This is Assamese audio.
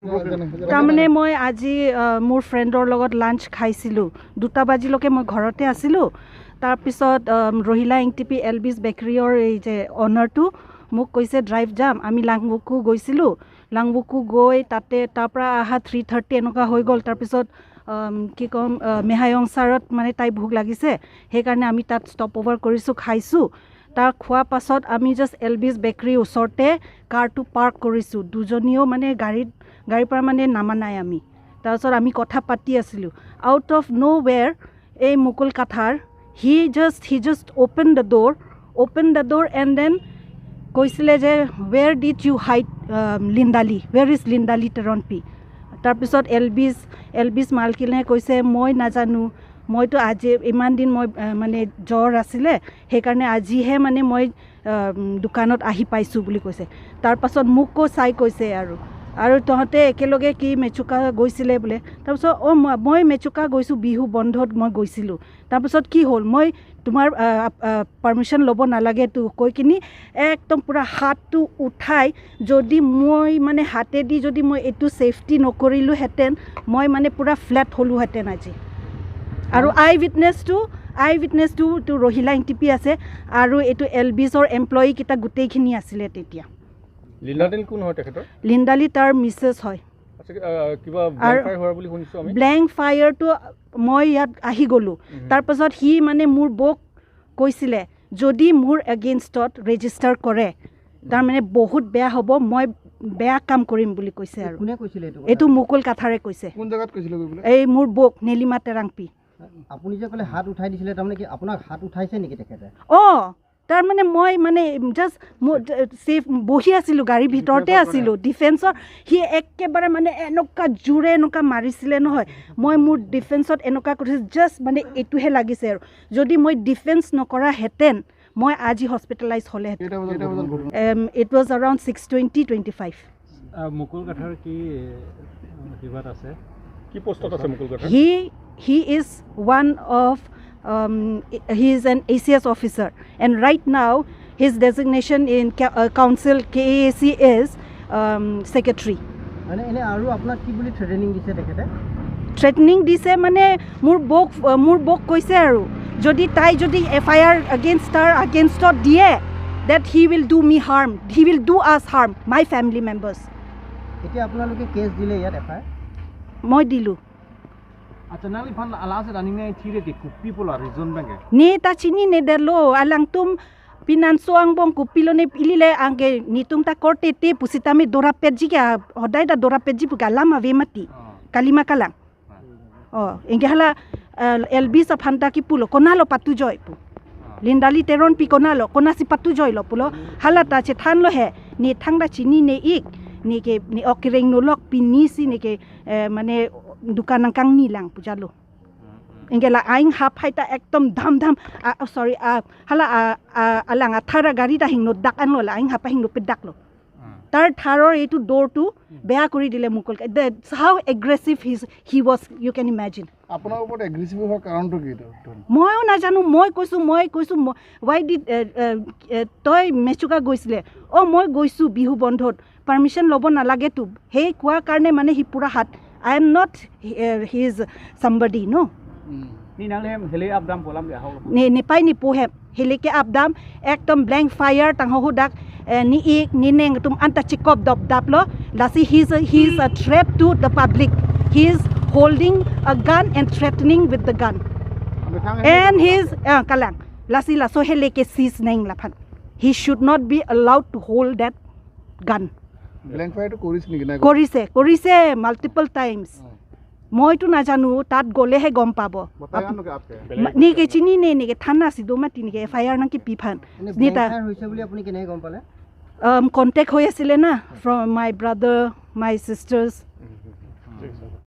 তাৰমানে মই আজি মোৰ ফ্ৰেণ্ডৰ লগত লাঞ্চ খাইছিলোঁ, 2টা বাজিলৈকে মই ঘৰতে আছিলোঁ। তাৰপিছত ৰহিলা এংটিপি এলবিছ বেকাৰীৰ এই যে অ'নাৰটো মোক কৈছে, ড্ৰাইভ যাম। আমি লাংবুকু গৈছিলোঁ। লাংবুকু গৈ তাতে তাৰ পৰা অহা 3:30 এনেকুৱা হৈ গ'ল। তাৰপিছত কি ক'ম, মেহায়ংচাৰত মানে তাই ভোক লাগিছে, সেইকাৰণে আমি তাত ষ্টপ অভাৰ কৰিছোঁ, খাইছোঁ। তাৰ খোৱাৰ পাছত আমি জাষ্ট এলবিছ বেকাৰীৰ ওচৰতে কাৰটো পাৰ্ক কৰিছোঁ। দুজনীও মানে গাড়ীৰ পৰা মানে নামা নাই আমি। তাৰপিছত আমি কথা পাতি আছিলোঁ। আউট অফ ন' ৱেৰ এই Mukul Kathar, he just open the door and then কৈছিলে যে, "Where did you hide Lindali? Where is Lindali Teronpi?" তাৰপিছত এলবিছ মালকিনে কৈছে, মই নাজানো, মইতো আজি ইমান দিন মই মানে জ্বৰ আছিলে, সেইকাৰণে আজিহে মানে মই দোকানত আহি পাইছোঁ বুলি কৈছে। তাৰপাছত মোকো চাই কৈছে আৰু তহঁতে একেলগে কি মেচুকা গৈছিলে বোলে। তাৰপিছত অঁ, মই মেচুকা গৈছোঁ, বিহু বন্ধত মই গৈছিলোঁ। তাৰপিছত কি হ'ল, মই তোমাৰ পাৰ্মিশ্যন ল'ব নালাগেতো কৈ কিনি একদম পূৰা হাতটো উঠাই, যদি মই মানে হাতেদি যদি মই এইটো ছেফটি নকৰিলোহেঁতেন, মই মানে পূৰা ফ্লেট হ'লোহেঁতেন আজি। আৰু আই উইটনেছটো তো ৰহিলা এংটিপি আছে আৰু এইটো এল বিছৰ এমপ্লয়ীকেইটা গোটেইখিনি আছিলে তেতিয়া। লিণ্ডালি কোন হয় তেখেতৰ? লিণ্ডালি তাৰ মিছেছ হয়। আচ্ছা, কিবা ব্লেংক ফায়াৰ হোৱা বুলি শুনিছোঁ আমি। ব্লেংক ফায়াৰটো মই ইয়াত আহি গ'লোঁ। তাৰপাছত সি মানে মোৰ বৌক কৈছিলে, যদি মোৰ এগেইনষ্টত ৰেজিষ্টাৰ কৰে, তাৰমানে বহুত বেয়া হ'ব, মই বেয়া কাম কৰিম বুলি কৈছে। আৰু কোনে কৈছিলে এইটো কথা? এইটো মুকুল কাথাৰে কৈছে। কোন জেগাত কৈছিলে গৈ পেলাই? এই মোৰ বৌক, নীলিমা তেৰাংপি। আপুনি যে ক'লে হাত উঠাই দিছিলে, তাৰমানে কি আপোনাক হাত উঠাইছে নেকি তেখেতে? অঁ, তাৰমানে মই মানে জাষ্ট মোৰ ছেফ বহি আছিলোঁ, গাড়ীৰ ভিতৰতে আছিলোঁ। ডিফেন্সৰ সি একেবাৰে মানে এনেকুৱা জোৰে এনেকুৱা মাৰিছিলে নহয়, মই মোৰ ডিফেন্সত এনেকুৱা কৰিছোঁ, জাষ্ট মানে এইটোহে লাগিছে। আৰু যদি মই ডিফেন্স নকৰাহেঁতেন, মই আজি হস্পিটেলাইজ হ'লেহেঁতেন। কেইটা বজাত ঘটনা? It was around 6:20, 25. Mukul Kathar কি কিবাত আছে? কি পোষ্টত আছে Mukul Kathar? He is one of he is an ACS officer and right now his designation in council KAAC is secretary. মানে এনে আৰু আপোনাক কি বুলি থ্ৰেটেনিং দিছে তেখেতে? থ্ৰেটনিং দিছে মানে মোৰ বৌক কৈছে আৰু যদি তাই যদি এফআইআৰ আগেইনষ্ট তাৰ আগেইনষ্টত দিয়ে, that he will do me harm, he will do us harm, my family members. এতিয়া আপোনালোকে কেছ দিলে ইয়াত এফআইআৰ? মই দিলোঁ। আচ্ছা, nang phan ala se running nai thire ke kupi pola reason bange? Ni ta chini ne delo alang tum pinansuang bong kupilo ne ilile angke nitum ta korte te pusitami dora petji ka hodai da dora petji pu lama vemati kalima kalang oh engke hala elbi sa phanta ki pulo konalo patu joy pu lindali teron pi konalo konasi patu joy lo pulo hala ta che than lo he ni thang da chini ne ik ni ke ni okireng no lok pini si ni ke মানে দোকান kang ni lang pujalo engke la aing hap haita ekdom dham dham, sorry, hala alang athara গাড়ী টা হিং no dak an lo la aing hapa hing no pe dak lo তাৰ থাৰৰ এইটো ড'ৰটো বেয়া কৰি দিলে Mukul. How aggressive he was, you can imagine. আপোনাৰ ওপৰত এগ্ৰেছিভ হোৱাৰ কাৰণটো কি এইটো? ময়ো নাজানো। মই কৈছোঁ, ৱাই did তই মেচুকা গৈছিলে? অঁ, মই গৈছোঁ বিহু বন্ধত, পাৰ্মিশ্যন ল'ব নালাগেতো। সেই কোৱাৰ কাৰণে মানে সি পূৰা হাত। I am not his somebody, no. Ni nang le hele up dam polam ya haw. Ne nepai ni pohem heleke abdam ekdom blank fire tang ho dak ni ik ni neng tum anta chikop dop dap lo lasi. He's a threat to the public. He is holding a gun and threatening with the gun and his kalang lasi la so heleke sis neng laphan. He should not be allowed to hold that gun. Blank ফায়াৰটো কৰিছে নেকি নাই? কৰিছে, কৰিছে, multiple times. মইতো নাজানো, তাত গ'লেহে গম পাব। নেকি চিনি নে নেকি থানা চিদো মাতি নেকি এফআইআৰ নাকি পিফান। এনে নিতা ব্লেংক ফায়াৰ হৈছে বুলি আপুনি কেনেকৈ গম পালে? কণ্টেক্ট হৈ আছিলে না, from my brother, my sisters. ঠিক আছে।